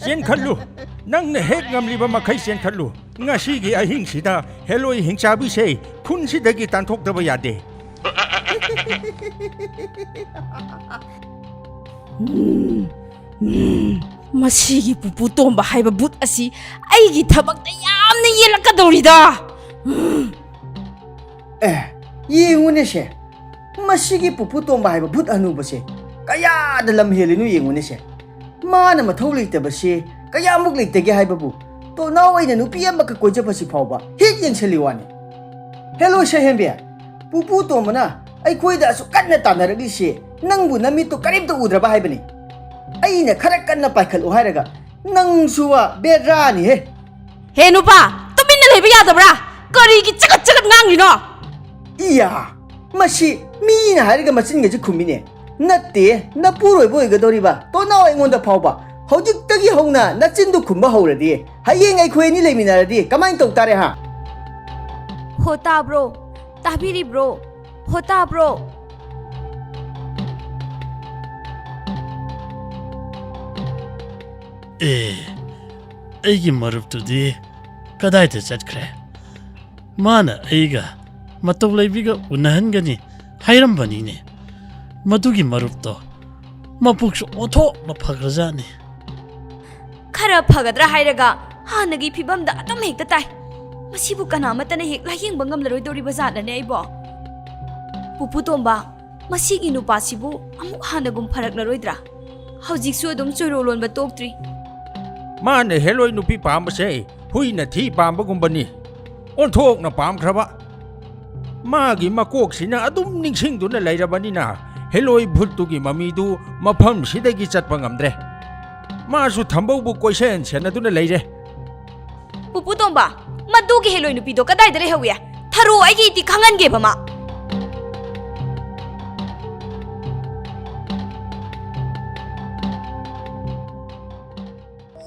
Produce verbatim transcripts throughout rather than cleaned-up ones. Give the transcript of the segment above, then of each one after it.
ꯆꯦꯟꯈꯠꯂꯨ꯫ ꯅꯪꯅ ꯍꯦꯛ ꯉꯝꯂꯤꯕ ꯃꯈꯩ ꯆꯦꯟꯈꯠꯂꯨ꯫ ꯉꯁꯤꯒꯤ ꯑꯍꯤꯡꯁꯤꯗ ꯍꯦꯂꯣꯏ ꯍꯤꯡꯆꯥꯕꯤꯁꯦ ꯈꯨꯟꯁꯤꯗꯒꯤ ꯇꯥꯟꯊꯣꯛꯇꯕ ꯌꯥꯗꯦ꯫ ꯎꯝ, ꯎꯝ, ꯃꯁꯤꯒꯤ ꯄꯨꯄꯨ ꯇꯣꯝꯕ ꯍꯥꯏꯕ ꯕꯨꯠ ꯑꯁꯤ ꯑꯩꯒꯤ ꯊꯕꯛꯇ ꯌꯥꯝꯅ ꯌꯦꯜꯂꯛꯀꯗꯧꯔꯤꯗ꯫ ꯎꯝ꯫ ꯑꯦ, ꯌꯦꯡꯉꯨꯅꯦꯁꯦ, ꯃꯁꯤꯒꯤ ꯄꯨꯄꯨ ꯇꯣꯝꯕ ꯍꯥꯏꯕ ꯕꯨꯠ ꯍꯅꯨꯕꯁꯦ ꯀꯌꯥꯗ ꯂꯝ ꯍꯦꯜꯂꯤꯅꯣ ꯌꯦꯡꯉꯨꯅꯦꯁꯦ꯫ ꯃꯥꯅ ꯃꯊꯧ ꯂꯩꯇꯕꯁꯦ ꯀꯌꯥꯃꯨꯛ ꯂꯩꯇꯒꯦ ꯍꯥꯏꯕꯕꯨ, ꯇꯣꯅꯥꯎ ꯑꯩꯅ ꯅꯨꯄꯤ ꯑꯃꯒ ꯀꯣꯏꯖꯕꯁꯤ ꯐꯥꯎꯕ ꯍꯦꯛ ꯌꯦꯡꯁꯤꯜꯂꯤ ꯋꯥꯅꯤ꯫ ꯍꯦꯂꯣ ꯁꯩꯍꯦꯟꯕꯤ, ꯄꯨꯄꯨ ꯇꯣꯝꯕꯅ ꯑꯩꯈꯣꯏꯗ ꯑꯁꯨꯛ ꯀꯟꯅ ꯇꯥꯟꯅꯔꯛꯂꯤꯁꯤ ꯅꯪꯕꯨ ꯅꯃꯤꯠꯇꯣ ꯀꯔꯤꯝꯇ ꯎꯗ꯭ꯔꯕ ꯍꯥꯏꯕꯅꯤ꯫ ꯑꯩꯅ ꯈꯔ ꯀꯟꯅ ꯄꯥꯏꯈꯠꯂꯨ ꯍꯥꯏꯔꯒ ꯅꯪꯁꯨ ꯋꯥ ꯕꯦꯔꯥꯅꯤꯍꯦ꯫ ꯍꯦ ꯅꯨꯄꯥ, ꯇꯨꯃꯤꯟꯅ ꯂꯩꯕ ꯌꯥꯗꯕ꯭ꯔꯥ? ꯀꯔꯤꯒꯤ ꯆꯒꯠ ꯆꯒꯠ ꯉꯥꯡꯂꯤꯅꯣ? ꯏꯌꯥ, ꯃꯁꯤ ꯃꯤꯅ ꯍꯥꯏꯔꯒ ꯃꯆꯤꯟꯒꯁꯤ ꯈꯨꯝꯃꯤꯅꯦ꯫ ꯅꯠꯇꯦ, ꯅꯄꯨꯔꯣꯏꯕ ꯑꯣꯏꯒꯗꯧꯔꯤꯕ ꯇꯣꯅꯥꯎ ꯑꯩꯉꯣꯟꯗ ꯐꯥꯎꯕ ꯍꯧꯖꯤꯛꯇꯒꯤ ꯍꯧꯅ ꯅꯆꯤꯟꯗꯨ ꯈꯨꯝꯕ ꯍꯧꯔꯗꯤ, ꯍꯌꯦꯡ ꯑꯩꯈꯣꯏ ꯑꯅꯤ ꯂꯩꯃꯤꯟꯅꯔꯗꯤ ꯀꯃꯥꯏꯅ ꯇꯧ ꯇꯥꯔꯦ, ꯍꯥ? ꯍꯣ ꯇꯥꯕ꯭ꯔꯣ? ꯇꯥꯕꯤꯔꯤꯕ꯭ꯔꯣ? ꯍꯣ ꯇꯥꯕ꯭ꯔꯣ? ꯑꯦ, ꯑꯩꯒꯤ ꯃꯔꯨꯞꯇꯨꯗꯤ ꯀꯗꯥꯏꯗ ꯆꯠꯈ꯭ꯔꯦ? ꯃꯥꯅ ꯑꯩꯒ ꯃꯇꯧ ꯂꯩꯕꯤꯒ ꯎꯅꯍꯟꯒꯅꯤ ꯍꯥꯏꯔꯝꯕꯅꯤꯅꯦ꯫ ꯃꯗꯨꯒꯤ ꯃꯔꯨꯞꯇꯣ ꯃꯄꯨꯛꯁꯨ ꯑꯣꯟꯊꯣꯛꯅ ꯐꯈ꯭ꯔꯖꯥꯠꯅꯤ꯫ ꯈꯔ ꯐꯒꯗ꯭ꯔꯥ ꯍꯥꯏꯔꯒ ꯍꯥꯟꯅꯒꯤ ꯐꯤꯕꯝꯗ ꯑꯗꯨꯝ ꯍꯦꯛꯇ ꯇꯥꯏ꯫ ꯃꯁꯤꯕꯨ ꯀꯅꯥꯃꯠꯇꯅ ꯍꯦꯛ ꯂꯥꯌꯦꯡꯕ ꯉꯝꯂꯔꯣꯏꯗꯧꯔꯤꯕ ꯖꯥꯠꯂꯅꯦ ꯑꯩꯕꯣ? ꯄꯨꯄꯨ ꯇꯣꯝꯕ, ꯃꯁꯤꯒꯤ ꯅꯨꯄꯥꯁꯤꯕꯨ ꯑꯃꯨꯛ ꯍꯥꯟꯅꯒꯨꯝ ꯐꯔꯛꯂꯔꯣꯏꯗ꯭ꯔꯥ? ꯍꯧꯖꯤꯛꯁꯨ ꯑꯗꯨꯝ ꯆꯣꯏꯔꯣ ꯂꯣꯟꯕ ꯇꯣꯛꯇ꯭ꯔꯤ꯫ ꯃꯥꯅ ꯍꯦꯂꯣꯏ ꯅꯨꯄꯤ ꯄꯥꯝꯕꯁꯦ ꯍꯨꯏꯅ ꯊꯤ ꯄꯥꯝꯕꯒꯨꯝꯕꯅꯤ꯫ ꯑꯣꯟꯊꯣꯛꯅ ꯄꯥꯝꯈ꯭ꯔꯕ꯫ ꯃꯥꯒꯤ ꯃꯀꯣꯛꯁꯤꯅ ꯑꯗꯨꯝ ꯅꯤꯡꯁꯤꯡꯗꯨꯅ ꯂꯩꯔꯕꯅꯤꯅ ꯍꯦꯂꯣꯏ ꯚꯨꯠꯇꯨꯒꯤ ꯃꯃꯤꯗꯨ ꯃꯐꯝꯁꯤꯗꯒꯤ ꯆꯠꯄ ꯉꯝꯗ꯭ꯔꯦ꯫ ꯃꯥꯁꯨ ꯊꯝꯕꯧꯕꯨ ꯀꯣꯏꯁꯦꯟ ꯁꯦꯟꯅꯗꯨꯅ ꯂꯩꯔꯦ꯫ ꯄꯨꯄꯨ ꯇꯣꯝꯕ, ꯃꯗꯨꯒꯤ ꯍꯦꯂꯣꯏ ꯅꯨꯄꯤꯗꯣ ꯀꯗꯥꯏꯗ ꯂꯩꯍꯧꯏ? ꯊꯔꯣ ꯑꯩꯒꯤ ꯏꯇꯤ ꯈꯪꯍꯟꯒꯦꯕ ꯃꯥ꯫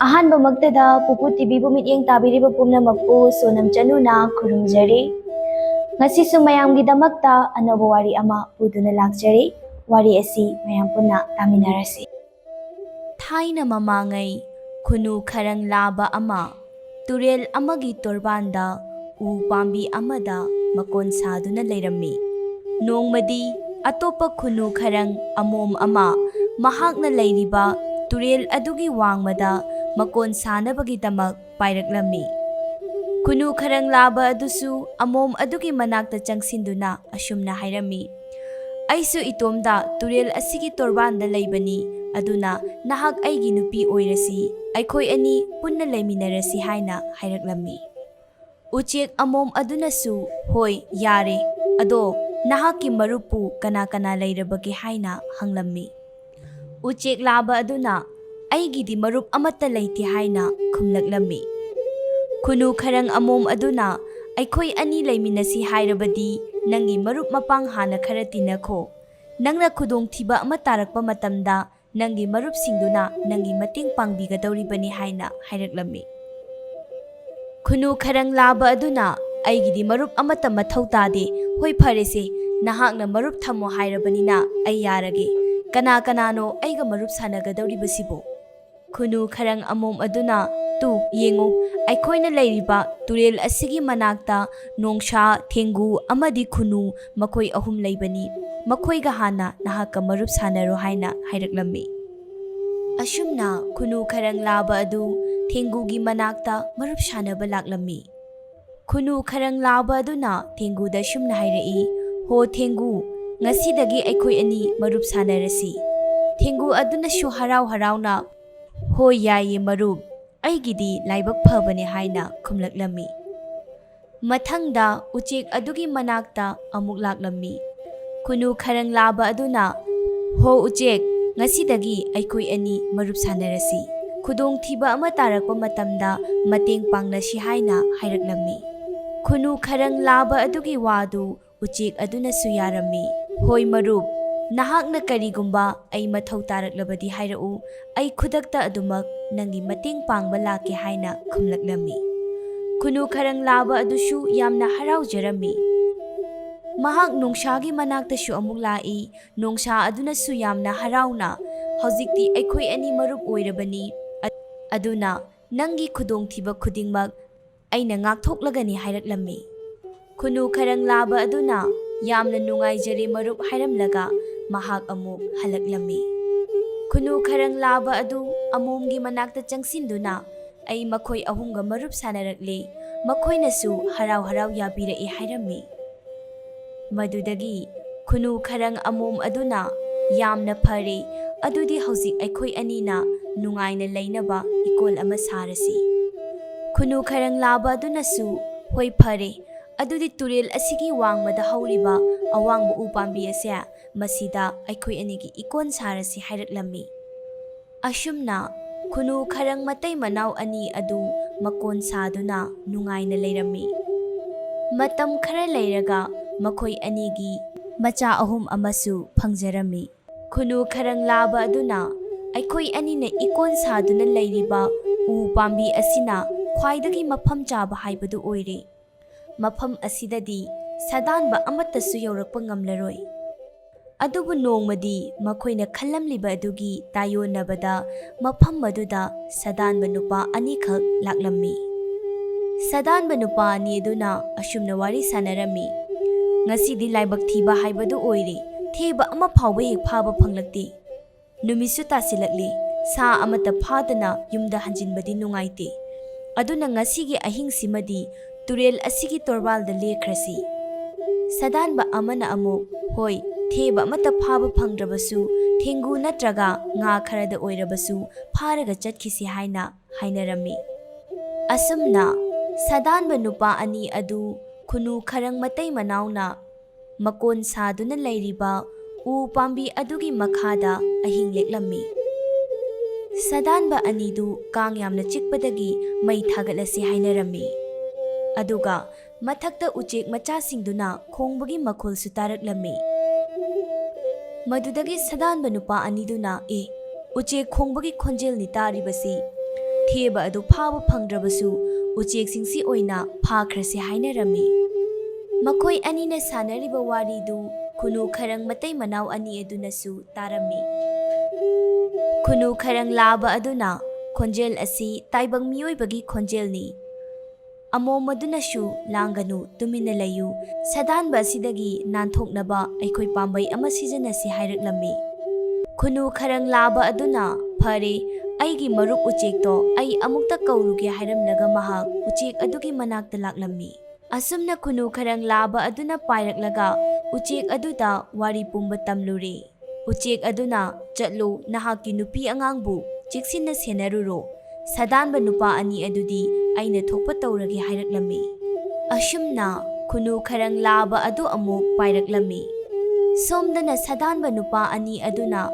ꯑꯍꯥꯟꯕꯃꯛꯇꯗ ꯄꯨꯄꯨ ꯇꯤꯚꯤꯕꯨ ꯃꯤꯠꯌꯦꯡ ꯇꯥꯕꯤꯔꯤꯕ ꯄꯨꯝꯅꯃꯛꯄꯨ ꯁꯣꯅꯝ ꯆꯅꯨꯅ ꯈꯨꯔꯨꯝꯖꯔꯤ꯫ ꯉꯁꯤꯁꯨ ꯃꯌꯥꯝꯒꯤꯗꯃꯛꯇ ꯑꯅꯧꯕ ꯋꯥꯔꯤ ꯑꯃ ꯄꯨꯗꯨꯅ ꯂꯥꯛꯆꯔꯤ꯫ ꯋꯥꯔꯤ ꯑꯁꯤ ꯃꯌꯥꯝ ꯄꯨꯟꯅ ꯇꯥꯃꯤꯟꯅꯔꯁꯤ꯫ ꯊꯥꯏꯅ ꯃꯃꯥꯡꯉꯩ ꯈꯨꯅꯨ ꯈꯔꯪ ꯂꯥꯕ ꯑꯃ ꯇꯨꯔꯦꯜ ꯑꯃꯒꯤ ꯇꯣꯔꯕꯥꯟꯗ ꯎ ꯄꯥꯝꯕꯤ ꯑꯃꯗ ꯃꯀꯣꯟ ꯁꯥꯗꯨꯅ ꯂꯩꯔꯝꯃꯤ꯫ ꯅꯣꯡꯃꯗꯤ ꯑꯇꯣꯞꯄ ꯈꯨꯅꯨ ꯈꯔꯪ ꯑꯃꯣꯝ ꯑꯃ ꯃꯍꯥꯛꯅ ꯂꯩꯔꯤꯕ ꯇꯨꯔꯦꯜ ꯑꯗꯨꯒꯤ ꯋꯥꯡꯃꯗ ꯃꯀꯣꯟ ꯁꯥꯅꯕꯒꯤꯗꯃꯛ ꯄꯥꯏꯔꯛꯂꯝꯃꯤ꯫ ꯈꯨꯅꯨ ꯈꯔꯪ ꯂꯥꯕ ꯑꯗꯨꯁꯨ ꯑꯃꯣꯝ ꯑꯗꯨꯒꯤ ꯃꯅꯥꯛꯇ ꯆꯪꯁꯤꯟꯗꯨꯅ ꯑꯁꯨꯝꯅ ꯍꯥꯏꯔꯝꯃꯤ, "ꯑꯩꯁꯨ ꯏꯇꯣꯝꯗ ꯇꯨꯔꯦꯜ ꯑꯁꯤꯒꯤ ꯇꯣꯔꯕꯥꯟꯗ ꯂꯩꯕꯅꯤ, ꯑꯗꯨꯅ ꯅꯍꯥꯛ ꯑꯩꯒꯤ ꯅꯨꯄꯤ ꯑꯣꯏꯔꯁꯤ, ꯑꯩꯈꯣꯏ ꯑꯅꯤ ꯄꯨꯟꯅ ꯂꯩꯃꯤꯟꯅꯔꯁꯤ" ꯍꯥꯏꯅ ꯍꯥꯏꯔꯛꯂꯝꯃꯤ꯫ ꯎꯆꯦꯛ ꯑꯃꯣꯝ ꯑꯗꯨꯅꯁꯨ, "ꯍꯣꯏ, ꯌꯥꯔꯦ, ꯑꯗꯣ ꯅꯍꯥꯛꯀꯤ ꯃꯔꯨꯞꯄꯨ ꯀꯅꯥ ꯀꯅꯥ ꯂꯩꯔꯕꯒꯦ?" ꯍꯥꯏꯅ ꯍꯪꯂꯝꯃꯤ꯫ ꯎꯆꯦꯛ ꯂꯥꯕ ꯑꯗꯨꯅ, "ꯑꯩꯒꯤꯗꯤ ꯃꯔꯨꯞ ꯑꯃꯠꯇ ꯂꯩꯇꯦ" ꯍꯥꯏꯅ ꯈꯨꯝꯂꯛꯂꯝꯃꯤ꯫ ꯈꯨꯅꯨ ꯈꯔꯪ ꯑꯃꯣꯝ ꯑꯗꯨꯅ, "ꯑꯩꯈꯣꯏ ꯑꯅꯤ ꯂꯩꯃꯤꯟꯅꯁꯤ ꯍꯥꯏꯔꯕꯗꯤ ꯅꯪꯒꯤ ꯃꯔꯨꯞ ꯃꯄꯥꯡ ꯍꯥꯟꯅ ꯈꯔ ꯇꯤꯟꯅꯈꯣ꯫ ꯅꯪꯅ ꯈꯨꯗꯣꯡꯊꯤꯕ ꯑꯃ ꯇꯥꯔꯛꯄ ꯃꯇꯝꯗ ꯅꯪꯒꯤ ꯃꯔꯨꯞꯁꯤꯡꯗꯨꯅ ꯅꯪꯒꯤ ꯃꯇꯦꯡ ꯄꯥꯡꯕꯤꯒꯗꯧꯔꯤꯕꯅꯤ" ꯍꯥꯏꯅ ꯍꯥꯏꯔꯛꯂꯝꯃꯤ꯫ ꯈꯨꯅꯨ ꯈꯔꯪ ꯂꯥꯕ ꯑꯗꯨꯅ, "ꯑꯩꯒꯤꯗꯤ ꯃꯔꯨꯞ ꯑꯃꯠꯇ ꯃꯊꯧ ꯇꯥꯗꯦ꯫ ꯍꯣꯏ, ꯐꯔꯦꯁꯦ, ꯅꯍꯥꯛꯅ ꯃꯔꯨꯞ ꯊꯝꯃꯣ ꯍꯥꯏꯔꯕꯅꯤꯅ ꯑꯩ ꯌꯥꯔꯒꯦ꯫ ꯀꯅꯥ ꯀꯅꯥꯅꯣ ꯑꯩꯒ ꯃꯔꯨꯞ ꯁꯥꯟꯅꯒꯗꯧꯔꯤꯕꯁꯤꯕꯨ?" ꯈꯨꯅꯨ ꯈꯔꯪ ꯑꯃꯣꯝ ꯑꯗꯨꯅ, "ꯇꯨ, ꯌꯦꯡꯉꯨ, ꯑꯩꯈꯣꯏꯅ ꯂꯩꯔꯤꯕ ꯇꯨꯔꯦꯜ ꯑꯁꯤꯒꯤ ꯃꯅꯥꯛꯇ ꯅꯣꯡꯁꯥ, ꯊꯦꯡꯒꯨ ꯑꯃꯗꯤ ꯈꯨꯅꯨ, ꯃꯈꯣꯏ ꯑꯍꯨꯝ ꯂꯩꯕꯅꯤ꯫ ꯃꯈꯣꯏꯒ ꯍꯥꯟꯅ ꯅꯍꯥꯛꯀ ꯃꯔꯨꯞ ꯁꯥꯟꯅꯔꯣ" ꯍꯥꯏꯅ ꯍꯥꯏꯔꯛꯂꯝꯃꯤ꯫ ꯑꯁꯨꯝꯅ ꯈꯨꯅꯨ ꯈꯔꯪ ꯂꯥꯕ ꯑꯗꯨ ꯊꯦꯡꯒꯨꯒꯤ ꯃꯅꯥꯛꯇ ꯃꯔꯨꯞ ꯁꯥꯟꯅꯕ ꯂꯥꯛꯂꯝꯃꯤ꯫ ꯈꯨꯅꯨ ꯈꯔꯪ ꯂꯥꯕ ꯑꯗꯨꯅ ꯊꯦꯡꯒꯨꯗ ꯁꯨꯝꯅ ꯍꯥꯏꯔꯛꯏ, "ꯍꯣ ꯊꯦꯡꯒꯨ, ꯉꯁꯤꯗꯒꯤ ꯑꯩꯈꯣꯏ ꯑꯅꯤ ꯃꯔꯨꯞ ꯁꯥꯟꯅꯔꯁꯤ"꯫ ꯊꯦꯡꯒꯨ ꯑꯗꯨꯅꯁꯨ ꯍꯔꯥꯎ ꯍꯔꯥꯎꯅ, "ꯍꯣꯏ, ꯌꯥꯏꯌꯦ ꯃꯔꯨꯞ, ꯑꯩꯒꯤꯗꯤ ꯂꯥꯏꯕꯛ ꯐꯕꯅꯦ" ꯍꯥꯏꯅ ꯈꯨꯝꯂꯛꯂꯝꯃꯤ꯫ ꯃꯊꯪꯗ ꯎꯆꯦꯛ ꯑꯗꯨꯒꯤ ꯃꯅꯥꯛꯇ ꯑꯃꯨꯛ ꯂꯥꯛꯂꯝꯃꯤ꯫ ꯈꯨꯅꯨ ꯈꯔꯪ ꯂꯥꯕ ꯑꯗꯨꯅ, "ꯍꯣ ꯎꯆꯦꯛ, ꯉꯁꯤꯗꯒꯤ ꯑꯩꯈꯣꯏ ꯑꯅꯤ ꯃꯔꯨꯞ ꯁꯥꯟꯅꯔꯁꯤ꯫ ꯈꯨꯗꯣꯡꯊꯤꯕ ꯑꯃ ꯇꯥꯔꯛꯄ ꯃꯇꯝꯗ ꯃꯇꯦꯡ ꯄꯥꯡꯅꯁꯤ" ꯍꯥꯏꯅ ꯍꯥꯏꯔꯛꯂꯝꯃꯤ꯫ ꯈꯨꯅꯨ ꯈꯔꯪ ꯂꯥꯕ ꯑꯗꯨꯒꯤ ꯋꯥꯗꯨ ꯎꯆꯦꯛ ꯑꯗꯨꯅꯁꯨ ꯌꯥꯔꯝꯃꯤ꯫ "ꯍꯣꯏ ꯃꯔꯨꯞ, ꯅꯍꯥꯛꯅ ꯀꯔꯤꯒꯨꯝꯕ ꯑꯩ ꯃꯊꯧ ꯇꯥꯔꯛꯂꯕꯗꯤ ꯍꯥꯏꯔꯛꯎ, ꯑꯩ ꯈꯨꯗꯛꯇ ꯑꯗꯨꯃꯛ ꯅꯪꯒꯤ ꯃꯇꯦꯡ ꯄꯥꯡꯕ ꯂꯥꯛꯀꯦ" ꯍꯥꯏꯅ ꯈꯨꯝꯂꯛꯂꯝꯃꯤ꯫ ꯈꯨꯅꯨ ꯈꯔꯪ ꯂꯥꯕ ꯑꯗꯨꯁꯨ ꯌꯥꯝꯅ ꯍꯔꯥꯎꯖꯔꯝꯃꯤ꯫ ꯃꯍꯥꯛ ꯅꯣꯡꯁꯥꯒꯤ ꯃꯅꯥꯛꯇꯁꯨ ꯑꯃꯨꯛ ꯂꯥꯛꯏ꯫ ꯅꯣꯡꯁꯥ ꯑꯗꯨꯅꯁꯨ ꯌꯥꯝꯅ ꯍꯔꯥꯎꯅ, "ꯍꯧꯖꯤꯛꯇꯤ ꯑꯩꯈꯣꯏ ꯑꯅꯤ ꯃꯔꯨꯞ ꯑꯣꯏꯔꯕꯅꯤ, ꯑ-, ꯑꯗꯨꯅ ꯅꯪꯒꯤ ꯈꯨꯗꯣꯡꯊꯤꯕ ꯈꯨꯗꯤꯡꯃꯛ ꯑꯩꯅ ꯉꯥꯛꯊꯣꯛꯂꯒꯅꯤ" ꯍꯥꯏꯔꯛꯂꯝꯃꯤ꯫ ꯈꯨꯅꯨ ꯈꯔꯪ ꯂꯥꯕ ꯑꯗꯨꯅ, "ꯌꯥꯝꯅ ꯅꯨꯡꯉꯥꯏꯖꯔꯦ ꯃꯔꯨꯞ" ꯍꯥꯏꯔꯝꯂꯒ ꯃꯍꯥꯛ ꯑꯃꯨꯛ ꯍꯜꯂꯛꯂꯝꯃꯤ꯫ ꯈꯨꯅꯨ ꯈꯔꯪ ꯂꯥꯕ ꯑꯗꯨ ꯑꯃꯣꯝꯒꯤ ꯃꯅꯥꯛꯇ ꯆꯪꯁꯤꯟꯗꯨꯅ, "ꯑꯩ ꯃꯈꯣꯏ ꯑꯍꯨꯝꯒ ꯃꯔꯨꯞ ꯁꯥꯟꯅꯔꯛꯂꯦ, ꯃꯈꯣꯏꯅꯁꯨ ꯍꯔꯥꯎ ꯍꯔꯥꯎ ꯌꯥꯕꯤꯔꯛꯏ" ꯍꯥꯏꯔꯝꯃꯤ꯫ ꯃꯗꯨꯗꯒꯤ ꯈꯨꯅꯨ ꯈꯔꯪ ꯑꯃꯣꯝ ꯑꯗꯨꯅ, "ꯌꯥꯝꯅ ꯐꯔꯦ, ꯑꯗꯨꯗꯤ ꯍꯧꯖꯤꯛ ꯑꯩꯈꯣꯏ ꯑꯅꯤꯅ ꯅꯨꯡꯉꯥꯏꯅ ꯂꯩꯅꯕ ꯏꯀꯣꯜ ꯑꯃ ꯁꯥꯔꯁꯤ꯫" ꯈꯨꯅꯨ ꯈꯔꯪ ꯂꯥꯕ ꯑꯗꯨꯅꯁꯨ, "ꯍꯣꯏ, ꯐꯔꯦ, ꯑꯗꯨꯗꯤ ꯇꯨꯔꯦꯜ ꯑꯁꯤꯒꯤ ꯋꯥꯡꯃꯗ ꯍꯧꯔꯤꯕ ꯑꯋꯥꯡꯕ ꯎ ꯄꯥꯝꯕꯤ ꯑꯁꯦ, ꯃꯁꯤꯗ ꯑꯩꯈꯣꯏ ꯑꯅꯤꯒꯤ ꯏꯀꯣꯟ ꯁꯥꯔꯁꯤ" ꯍꯥꯏꯔꯛꯂꯝꯃꯤ꯫ ꯑꯁꯨꯝꯅ ꯈꯨꯅꯨ ꯈꯔꯪ ꯃꯇꯩ ꯃꯅꯥꯎ ꯑꯅꯤ ꯑꯗꯨ ꯃꯀꯣꯟ ꯁꯥꯗꯨꯅ ꯅꯨꯡꯉꯥꯏꯅ ꯂꯩꯔꯝꯃꯤ꯫ ꯃꯇꯝ ꯈꯔ ꯂꯩꯔꯒ ꯃꯈꯣꯏ ꯑꯅꯤꯒꯤ ꯃꯆꯥ ꯑꯍꯨꯝ ꯑꯃꯁꯨ ꯐꯪꯖꯔꯝꯃꯤ꯫ ꯈꯨꯅꯨ ꯈꯔꯪ ꯂꯥꯕ ꯑꯗꯨꯅ, "ꯑꯩꯈꯣꯏ ꯑꯅꯤꯅ ꯏꯀꯣꯟ ꯁꯥꯗꯨꯅ ꯂꯩꯔꯤꯕ ꯎ ꯄꯥꯝꯕꯤ ꯑꯁꯤꯅ ꯈ꯭ꯋꯥꯏꯗꯒꯤ ꯃꯐꯝ ꯆꯥꯕ ꯍꯥꯏꯕꯗꯨ ꯑꯣꯏꯔꯦ꯫ ꯃꯐꯝ ꯑꯁꯤꯗꯗꯤ ꯁꯥꯗꯥꯟꯕ ꯑꯃꯠꯇꯁꯨ ꯌꯧꯔꯛꯄ ꯉꯝꯂꯔꯣꯏ꯫" ꯑꯗꯨꯕꯨ ꯅꯣꯡꯃꯗꯤ ꯃꯈꯣꯏꯅ ꯈꯜꯂꯝꯂꯤꯕ ꯑꯗꯨꯒꯤ ꯇꯥꯏꯌꯣꯟꯅꯕꯗ ꯃꯐꯝ ꯑꯗꯨꯗ ꯁꯥꯗꯥꯟꯕ ꯅꯨꯄꯥ ꯑꯅꯤꯈꯛ ꯂꯥꯛꯂꯝꯃꯤ꯫ ꯁꯥꯗꯥꯟꯕ ꯅꯨꯄꯥ ꯑꯅꯤ ꯑꯗꯨꯅ ꯑꯁꯨꯝꯅ ꯋꯥꯔꯤ ꯁꯥꯟꯅꯔꯝꯃꯤ, "ꯉꯁꯤꯗꯤ ꯂꯥꯏꯕꯛ ꯊꯤꯕ ꯍꯥꯏꯕꯗꯨ ꯑꯣꯏꯔꯦ, ꯊꯦꯕ ꯑꯃ ꯐꯥꯎꯕ ꯍꯦꯛ ꯐꯥꯕ ꯐꯪꯂꯛꯇꯦ꯫ ꯅꯨꯃꯤꯠꯁꯨ ꯇꯥꯁꯤꯜꯂꯛꯂꯦ, ꯁꯥ ꯑꯃꯠꯇ ꯐꯥꯗꯅ ꯌꯨꯝꯗ ꯍꯟꯖꯤꯟꯕꯗꯤ ꯅꯨꯡꯉꯥꯏꯇꯦ꯫ ꯑꯗꯨꯅ ꯉꯁꯤꯒꯤ ꯑꯍꯤꯡꯁꯤꯃꯗꯤ ꯇꯨꯔꯦꯜ ꯑꯁꯤꯒꯤ ꯇꯣꯔꯕꯥꯜꯗ ꯂꯦꯛꯈ꯭ꯔꯁꯤ꯫" ꯁꯥꯗꯥꯟꯕ ꯑꯃꯅ ꯑꯃꯨꯛ, "ꯍꯣꯏ, ꯊꯦꯕ ꯑꯃꯠꯇ ꯐꯥꯕ ꯐꯪꯗ꯭ꯔꯕꯁꯨ ꯊꯦꯡꯒꯨ ꯅꯠꯇ꯭ꯔꯒ ꯉꯥ ꯈꯔꯗ ꯑꯣꯏꯔꯕꯁꯨ ꯐꯥꯔꯒ ꯆꯠꯈꯤꯁꯤ" ꯍꯥꯏꯅ ꯍꯥꯏꯅꯔꯝꯃꯤ꯫ ꯑꯁꯨꯝꯅ ꯁꯥꯗꯥꯟꯕ ꯅꯨꯄꯥ ꯑꯅꯤ ꯑꯗꯨ ꯈꯨꯅꯨ ꯈꯔꯪ ꯃꯇꯩ ꯃꯅꯥꯎꯅ ꯃꯀꯣꯟ ꯁꯥꯗꯨꯅ ꯂꯩꯔꯤꯕ ꯎ ꯄꯥꯝꯕꯤ ꯑꯗꯨꯒꯤ ꯃꯈꯥꯗ ꯑꯍꯤꯡ ꯂꯦꯛꯂꯝꯃꯤ꯫ ꯁꯥꯗꯥꯟꯕ ꯑꯅꯤꯗꯨ ꯀꯥꯡ ꯌꯥꯝꯅ ꯆꯤꯛꯄꯗꯒꯤ ꯃꯩ ꯊꯥꯒꯠꯂꯁꯤ ꯍꯥꯏꯅꯔꯝꯃꯤ꯫ ꯑꯗꯨꯒ ꯃꯊꯛꯇ ꯎꯆꯦꯛ ꯃꯆꯥꯁꯤꯡꯗꯨꯅ ꯈꯣꯡꯕꯒꯤ ꯃꯈꯣꯜꯁꯨ ꯇꯥꯔꯛꯂꯝꯃꯤ꯫ ꯃꯗꯨꯗꯒꯤ ꯁꯥꯗꯥꯟꯕ ꯅꯨꯄꯥ ꯑꯅꯤꯗꯨꯅ, "ꯑꯦ, ꯎꯆꯦꯛ ꯈꯣꯡꯕꯒꯤ ꯈꯣꯟꯖꯦꯜꯅꯤ ꯇꯥꯔꯤꯕꯁꯤ꯫ ꯊꯦꯕ ꯑꯗꯨ ꯐꯥꯕ ꯐꯪꯗ꯭ꯔꯕꯁꯨ ꯎꯆꯦꯛꯁꯤꯡꯁꯤ ꯑꯣꯏꯅ ꯐꯥꯈ꯭ꯔꯁꯤ" ꯍꯥꯏꯅꯔꯝꯃꯤ꯫ ꯃꯈꯣꯏ ꯑꯅꯤꯅ ꯁꯥꯟꯅꯔꯤꯕ ꯋꯥꯔꯤꯗꯨ ꯈꯨꯅꯨ ꯈꯔꯪ ꯃꯇꯩ ꯃꯅꯥꯎ ꯑꯅꯤ ꯑꯗꯨꯅꯁꯨ ꯇꯥꯔꯝꯃꯤ꯫ ꯈꯨꯅꯨ ꯈꯔꯪ ꯂꯥꯕ ꯑꯗꯨꯅ, "ꯈꯣꯟꯖꯦꯜ ꯑꯁꯤ ꯇꯥꯏꯕꯪ ꯃꯤꯑꯣꯏꯕꯒꯤ ꯈꯣꯟꯖꯦꯜꯅꯤ꯫ ꯑꯃꯣꯝ ꯑꯗꯨꯅꯁꯨ, 'ꯂꯥꯡꯒꯅꯨ, ꯇꯨꯃꯤꯟꯅ ꯂꯩꯌꯨ꯫ ꯁꯥꯗꯥꯟꯕ ꯑꯁꯤꯗꯒꯤ ꯅꯥꯟꯊꯣꯛꯅꯕ ꯑꯩꯈꯣꯏ ꯄꯥꯝꯕꯩ ꯑꯃ ꯁꯤꯖꯤꯟꯅꯁꯤ," ꯍꯥꯏꯔꯛꯂꯝꯃꯤ꯫ ꯈꯨꯅꯨ ꯈꯔꯪ ꯂꯥꯕ ꯑꯗꯨꯅ, "ꯐꯔꯦ, ꯑꯩꯒꯤ ꯃꯔꯨꯞ ꯎꯆꯦꯛꯇꯣ ꯑꯩ ꯑꯃꯨꯛꯇ ꯀꯧꯔꯨꯒꯦ," ꯍꯥꯏꯔꯝꯂꯒ ꯃꯍꯥꯛ ꯎꯆꯦꯛ ꯑꯗꯨꯒꯤ ꯃꯅꯥꯛꯇ ꯂꯥꯛꯂꯝꯃꯤ꯫ ꯑꯁꯨꯝꯅ ꯈꯨꯅꯨ ꯈꯔꯪ ꯂꯥꯕ ꯑꯗꯨꯅ ꯄꯥꯏꯔꯛꯂꯒ ꯎꯆꯦꯛ ꯑꯗꯨꯗ ꯋꯥꯔꯤ ꯄꯨꯝꯕ ꯇꯝꯂꯨꯔꯦ꯫ ꯎꯆꯦꯛ ꯑꯗꯨꯅ, "ꯆꯠꯂꯨ, ꯅꯍꯥꯛꯀꯤ ꯅꯨꯄꯤ ꯑꯉꯥꯡꯕꯨ ꯆꯦꯛꯁꯤꯟꯅ ꯁꯦꯟꯅꯔꯨꯔꯣ꯫ ꯁꯥꯗꯥꯟꯕ ꯅꯨꯄꯥ ꯑꯅꯤ ꯑꯗꯨꯗꯤ ꯑꯩꯅ ꯊꯣꯛꯄ ꯇꯧꯔꯒꯦ," ꯍꯥꯏꯔꯛꯂꯝꯃꯤ꯫ ꯑꯁꯨꯝꯅ ꯈꯨꯅꯨ ꯈꯔꯪ ꯂꯥꯕ ꯑꯗꯨ ꯑꯃꯨꯛ ꯄꯥꯏꯔꯛꯂꯝꯃꯤ꯫ ꯁꯣꯝꯗꯅ ꯁꯥꯗꯥꯟꯕ ꯅꯨꯄꯥ ꯑꯅꯤ ꯑꯗꯨꯅ,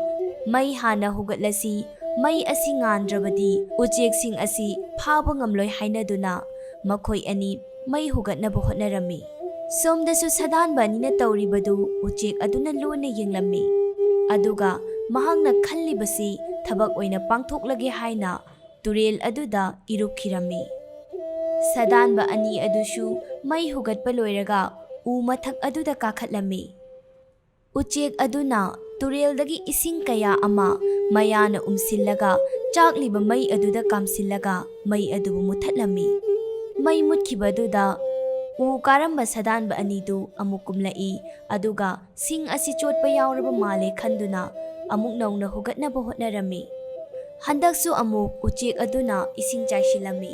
"ꯃꯩ ꯍꯥꯟꯅ ꯍꯧꯒꯠꯂꯁꯤ, ꯃꯩ ꯑꯁꯤ ꯉꯥꯟꯗ꯭ꯔꯕꯗꯤ ꯎꯆꯦꯛꯁꯤꯡ ꯑꯁꯤ ꯐꯥꯕ ꯉꯝꯂꯣꯏ," ꯍꯥꯏꯅꯗꯨꯅ ꯃꯈꯣꯏ ꯑꯅꯤ ꯃꯩ ꯍꯧꯒꯠꯅꯕ ꯍꯣꯠꯅꯔꯝꯃꯤ꯫ ꯁꯣꯝꯗꯁꯨ ꯁꯥꯗꯥꯟꯕ ꯑꯅꯤꯅ ꯇꯧꯔꯤꯕꯗꯨ ꯎꯆꯦꯛ ꯑꯗꯨꯅ ꯂꯨꯅ ꯌꯦꯡꯂꯝꯃꯤ꯫ ꯑꯗꯨꯒ ꯃꯍꯥꯛꯅ ꯈꯜꯂꯤꯕꯁꯤ ꯊꯕꯛ ꯑꯣꯏꯅ ꯄꯥꯡꯊꯣꯛꯂꯒꯦ ꯍꯥꯏꯅ ꯇꯨꯔꯦꯜ ꯑꯗꯨꯗ ꯏꯔꯨꯞꯈꯤꯔꯝꯃꯤ꯫ ꯁꯥꯗꯥꯟꯕ ꯑꯅꯤ ꯑꯗꯨꯁꯨ ꯃꯩ ꯍꯧꯒꯠꯄ ꯂꯣꯏꯔꯒ ꯎ ꯃꯊꯛ ꯑꯗꯨꯗ ꯀꯥꯈꯠꯂꯝꯃꯤ꯫ ꯎꯆꯦꯛ ꯑꯗꯨꯅ ꯇꯨꯔꯦꯜꯗꯒꯤ ꯏꯁꯤꯡ ꯀꯌꯥ ꯑꯃ ꯃꯌꯥꯅ ꯎꯝꯁꯤꯜꯂꯒ ꯆꯥꯛꯂꯤꯕ ꯃꯩ ꯑꯗꯨꯗ ꯀꯥꯝꯁꯤꯜꯂꯒ ꯃꯩ ꯑꯗꯨꯕꯨ ꯃꯨꯊꯠꯂꯝꯃꯤ꯫ ꯃꯩ ꯃꯨꯠꯈꯤꯕꯗꯨꯗ ꯎ ꯀꯥꯔꯝꯕ ꯁꯥꯗꯥꯟꯕ ꯑꯅꯤꯗꯨ ꯑꯃꯨꯛ ꯀꯨꯝꯂꯛꯏ, ꯑꯗꯨꯒ ꯁꯤꯡ ꯑꯁꯤ ꯆꯣꯠꯄ ꯌꯥꯎꯔꯕ ꯃꯥꯜꯂꯦ ꯈꯟꯗꯨꯅ ꯑꯃꯨꯛ ꯅꯧꯅ ꯍꯧꯒꯠꯅꯕ ꯍꯣꯠꯅꯔꯝꯃꯤ꯫ ꯍꯟꯗꯛꯁꯨ ꯑꯃꯨꯛ ꯎꯆꯦꯛ ꯑꯗꯨꯅ ꯏꯁꯤꯡ ꯆꯥꯏꯁꯤꯜꯂꯝꯃꯤ꯫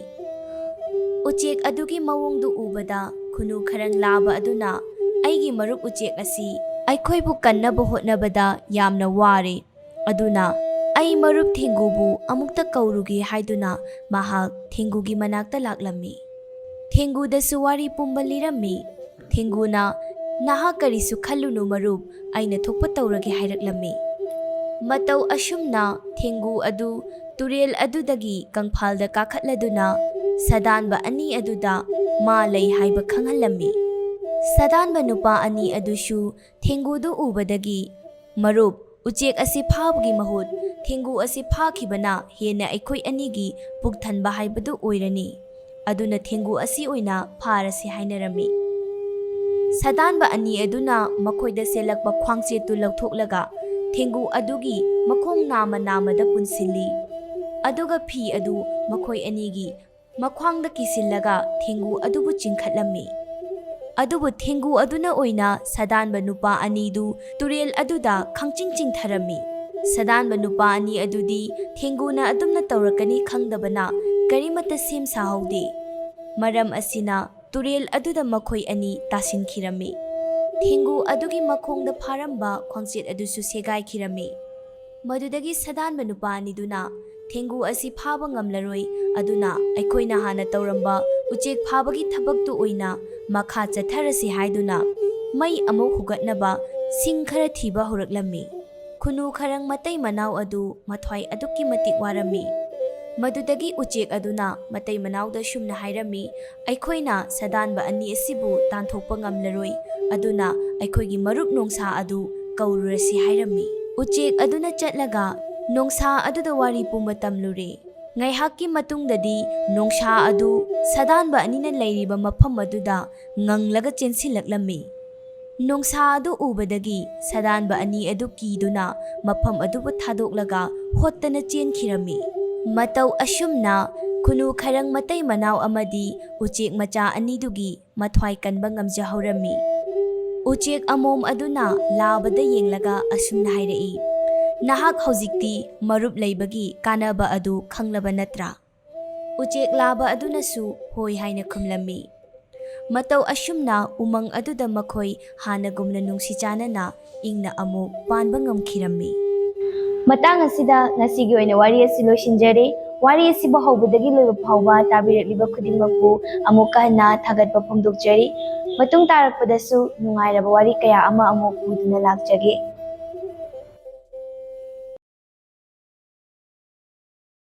ꯎꯆꯦꯛ ꯑꯗꯨꯒꯤ ꯃꯑꯣꯡꯗꯨ ꯎꯕꯗ ꯈꯨꯅꯨ ꯈꯔꯪ ꯂꯥꯕ ꯑꯗꯨꯅ, "ꯑꯩꯒꯤ ꯃꯔꯨꯞ ꯎꯆꯦꯛ ꯑꯁꯤ ꯑꯩꯈꯣꯏꯕꯨ ꯀꯟꯅꯕ ꯍꯣꯠꯅꯕꯗ ꯌꯥꯝꯅ ꯋꯥꯔꯦ꯫ ꯑꯗꯨꯅ ꯑꯩ ꯃꯔꯨꯞ ꯊꯦꯡꯒꯨꯕꯨ ꯑꯃꯨꯛꯇ ꯀꯧꯔꯨꯒꯦ," ꯍꯥꯏꯗꯨꯅ ꯃꯍꯥꯛ ꯊꯦꯡꯒꯨꯒꯤ ꯃꯅꯥꯛꯇ ꯂꯥꯛꯂꯝꯃꯤ꯫ ꯊꯦꯡꯒꯨꯗꯁꯨ ꯋꯥꯔꯤ ꯄꯨꯝꯕ ꯂꯤꯔꯝꯃꯤ꯫ ꯊꯦꯡꯒꯨꯅ, "ꯅꯍꯥꯛ ꯀꯔꯤꯁꯨ ꯈꯜꯂꯨꯅꯨ ꯃꯔꯨꯞ, ꯑꯩꯅ ꯊꯣꯛꯄ ꯇꯧꯔꯒꯦ," ꯍꯥꯏꯔꯛꯂꯝꯃꯤ꯫ ꯃꯇꯧ ꯑꯁꯨꯝꯅ ꯊꯦꯡꯒꯨ ꯑꯗꯨ ꯇꯨꯔꯦꯜ ꯑꯗꯨꯗꯒꯤ ꯀꯪꯐꯥꯜꯗ ꯀꯥꯈꯠꯂꯗꯨꯅ ꯁꯥꯗꯥꯟꯕ ꯑꯅꯤ ꯑꯗꯨꯗ ꯃꯥ ꯂꯩ ꯍꯥꯏꯕ ꯈꯪꯍꯜꯂꯝꯃꯤ꯫ ꯁꯥꯗꯥꯟꯕ ꯅꯨꯄꯥ ꯑꯅꯤ ꯑꯗꯨꯁꯨ ꯊꯦꯡꯒꯨꯗꯨ ꯎꯕꯗꯒꯤ, "ꯃꯔꯨꯞ, ꯎꯆꯦꯛ ꯑꯁꯤ ꯐꯥꯕꯒꯤ ꯃꯍꯨꯠ ꯊꯦꯡꯒꯨ ꯑꯁꯤ ꯐꯥꯈꯤꯕꯅ ꯍꯦꯟꯅ ꯑꯩꯈꯣꯏ ꯑꯅꯤꯒꯤ ꯄꯨꯛ ꯊꯟꯕ ꯍꯥꯏꯕꯗꯨ ꯑꯣꯏꯔꯅꯤ꯫ ꯑꯗꯨꯅ ꯊꯦꯡꯒꯨ ꯑꯁꯤ ꯑꯣꯏꯅ ꯐꯥꯔꯁꯤ," ꯍꯥꯏꯅꯔꯝꯃꯤ꯫ ꯁꯥꯗꯥꯟꯕ ꯑꯅꯤ ꯑꯗꯨꯅ ꯃꯈꯣꯏꯗ ꯁꯦꯠꯂꯛꯄ ꯈ꯭ꯋꯥꯡꯆꯦꯠꯇꯨ ꯂꯧꯊꯣꯛꯂꯒ ꯊꯦꯡꯒꯨ ꯑꯗꯨꯒꯤ ꯃꯈꯣꯡ ꯅꯥꯝꯃ ꯅꯥꯝꯃꯗ ꯄꯨꯟꯁꯤꯜꯂꯤ꯫ ꯑꯗꯨꯒ ꯐꯤ ꯑꯗꯨ ꯃꯈꯣꯏ ꯑꯅꯤꯒꯤ ꯃꯈ꯭ꯋꯥꯡꯗ ꯀꯤꯁꯤꯜꯂꯒ ꯊꯦꯡꯒꯨ ꯑꯗꯨꯕꯨ ꯆꯤꯡꯈꯠꯂꯝꯃꯤ꯫ ꯑꯗꯨꯕꯨ ꯊꯦꯡꯒꯨ ꯑꯗꯨꯅ ꯑꯣꯏꯅ ꯁꯥꯗꯥꯟꯕ ꯅꯨꯄꯥ ꯑꯅꯤꯗꯨ ꯇꯨꯔꯦꯜ ꯑꯗꯨꯗ ꯈꯪꯆꯤꯡ ꯆꯤꯡꯊꯔꯝꯃꯤ꯫ ꯁꯥꯗꯥꯟꯕ ꯅꯨꯄꯥ ꯑꯅꯤ ꯑꯗꯨꯗꯤ ꯊꯦꯡꯒꯨꯅ ꯑꯗꯨꯝꯅ ꯇꯧꯔꯛꯀꯅꯤ ꯈꯪꯗꯕꯅ ꯀꯔꯤꯃꯠꯇ ꯁꯦꯝ ꯁꯥꯍꯧꯗꯦ꯫ ꯃꯔꯝ ꯑꯁꯤꯅ ꯇꯨꯔꯦꯜ ꯑꯗꯨꯗ ꯃꯈꯣꯏ ꯑꯅꯤ ꯇꯥꯁꯤꯟꯈꯤꯔꯝꯃꯤ꯫ ꯊꯦꯡꯒꯨ ꯑꯗꯨꯒꯤ ꯃꯈꯣꯡꯗ ꯐꯥꯔꯝꯕ ꯈ꯭ꯋꯥꯡꯆꯦꯠ ꯑꯗꯨꯁꯨ ꯁꯦꯒꯥꯏꯈꯤꯔꯝꯃꯤ꯫ ꯃꯗꯨꯗꯒꯤ ꯁꯥꯗꯥꯟꯕ ꯅꯨꯄꯥ ꯑꯅꯤꯗꯨꯅ ꯊꯦꯡꯒꯨ ꯑꯁꯤ ꯐꯥꯕ ꯉꯝꯂꯔꯣꯏ, ꯑꯗꯨꯅ ꯑꯩꯈꯣꯏꯅ ꯍꯥꯟꯅ ꯇꯧꯔꯝꯕ ꯎꯆꯦꯛ ꯐꯥꯕꯒꯤ ꯊꯕꯛꯇꯨ ꯑꯣꯏꯅ ꯃꯈꯥ ꯆꯠꯊꯔꯁꯤ ꯍꯥꯏꯗꯨꯅ ꯃꯩ ꯑꯃꯨꯛ ꯍꯧꯒꯠꯅꯕ ꯁꯤꯡ ꯈꯔ ꯊꯤꯕ ꯍꯧꯔꯛꯂꯝꯃꯤ꯫ ꯈꯨꯅꯨ ꯈꯔꯪ ꯃꯇꯩ ꯃꯅꯥꯎ ꯑꯗꯨ ꯃꯊ꯭ꯋꯥꯏ ꯑꯗꯨꯛꯀꯤ ꯃꯇꯤꯛ ꯋꯥꯔꯝꯃꯤ꯫ ꯃꯗꯨꯗꯒꯤ ꯎꯆꯦꯛ ꯑꯗꯨꯅ ꯃꯇꯩ ꯃꯅꯥꯎꯗ ꯁꯨꯝꯅ ꯍꯥꯏꯔꯝꯃꯤ, "ꯑꯩꯈꯣꯏꯅ ꯁꯥꯗꯥꯟꯕ ꯑꯅꯤ ꯑꯁꯤꯕꯨ ꯇꯥꯟꯊꯣꯛꯄ ꯉꯝꯂꯔꯣꯏ, ꯑꯗꯨꯅ ꯑꯩꯈꯣꯏꯒꯤ ꯃꯔꯨꯞ ꯅꯣꯡꯁꯥ ꯑꯗꯨ ꯀꯧꯔꯨꯔꯁꯤ" ꯍꯥꯏꯔꯝꯃꯤ꯫ ꯎꯆꯦꯛ ꯑꯗꯨꯅ ꯆꯠꯂꯒ ꯅꯣꯡꯁꯥ ꯑꯗꯨꯗ ꯋꯥꯔꯤ ꯄꯨꯝꯕ ꯇꯝꯂꯨꯔꯦ꯫ ꯉꯥꯏꯍꯥꯛꯀꯤ ꯃꯇꯨꯡꯗꯗꯤ ꯅꯣꯡꯁꯥ ꯑꯗꯨ ꯁꯥꯗꯥꯟꯕ ꯑꯅꯤꯅ ꯂꯩꯔꯤꯕ ꯃꯐꯝ ꯑꯗꯨꯗ ꯉꯪꯂꯒ ꯆꯦꯟꯁꯤꯜꯂꯛꯂꯝꯃꯤ꯫ ꯅꯣꯡꯁꯥ ꯑꯗꯨ ꯎꯕꯗꯒꯤ ꯁꯥꯗꯥꯟꯕ ꯑꯅꯤ ꯑꯗꯨ ꯀꯤꯗꯨꯅ ꯃꯐꯝ ꯑꯗꯨꯕꯨ ꯊꯥꯗꯣꯛꯂꯒ ꯍꯣꯠꯇꯅ ꯆꯦꯟꯈꯤꯔꯝꯃꯤ꯫ ꯃꯇꯧ ꯑꯁꯨꯝꯅ ꯈꯨꯅꯨ ꯈꯔꯪ ꯃꯇꯩ ꯃꯅꯥꯎ ꯑꯃꯗꯤ ꯎꯆꯦꯛ ꯃꯆꯥ ꯑꯅꯤꯗꯨꯒꯤ ꯃꯊ꯭ꯋꯥꯏ ꯀꯟꯕ ꯉꯝꯖꯍꯧꯔꯝꯃꯤ꯫ ꯎꯆꯦꯛ ꯑꯃꯣꯝ ꯑꯗꯨꯅ ꯂꯥꯕꯗ ꯌꯦꯡꯂꯒ ꯑꯁꯨꯝꯅ ꯍꯥꯏꯔꯛꯏ, "ꯅꯍꯥꯛ ꯍꯧꯖꯤꯛꯇꯤ ꯃꯔꯨꯞ ꯂꯩꯕꯒꯤ ꯀꯥꯟꯅꯕ ꯑꯗꯨ ꯈꯪꯂꯕ ꯅꯠꯇ꯭ꯔꯥ?" ꯎꯆꯦꯛ ꯂꯥꯕ ꯑꯗꯨꯅꯁꯨ ꯍꯣꯏ ꯍꯥꯏꯅ ꯈꯨꯝꯂꯝꯃꯤ꯫ ꯃꯇꯧ ꯑꯁꯨꯝꯅ ꯎꯃꯪ ꯑꯗꯨꯗ ꯃꯈꯣꯏ ꯍꯥꯟꯅꯒꯨꯝꯅ ꯅꯨꯡꯁꯤ ꯆꯥꯟꯅꯅ ꯏꯪꯅ ꯑꯃꯨꯛ ꯄꯥꯟꯕ ꯉꯝꯈꯤꯔꯝꯃꯤ꯫ ꯃꯇꯥꯡ ꯑꯁꯤꯗ ꯉꯁꯤꯒꯤ ꯑꯣꯏꯅ ꯋꯥꯔꯤ ꯑꯁꯤ ꯂꯣꯏꯁꯤꯟꯖꯔꯦ꯫ ꯋꯥꯔꯤ ꯑꯁꯤꯕꯨ ꯍꯧꯕꯗꯒꯤ ꯂꯣꯏꯕ ꯐꯥꯎꯕ ꯇꯥꯕꯤꯔꯛꯂꯤꯕ ꯈꯨꯗꯤꯡꯃꯛꯄꯨ ꯑꯃꯨꯛꯀ ꯍꯟꯅ ꯊꯥꯒꯠꯄ ꯐꯣꯡꯗꯣꯛꯆꯔꯤ꯫ ꯃꯇꯨꯡ ꯇꯥꯔꯛꯄꯗꯁꯨ ꯅꯨꯡꯉꯥꯏꯔꯕ ꯋꯥꯔꯤ ꯀꯌꯥ ꯑꯃ ꯑꯃꯨꯛ ꯄꯨꯗꯨꯅ ꯂꯥꯛꯆꯒꯦ꯫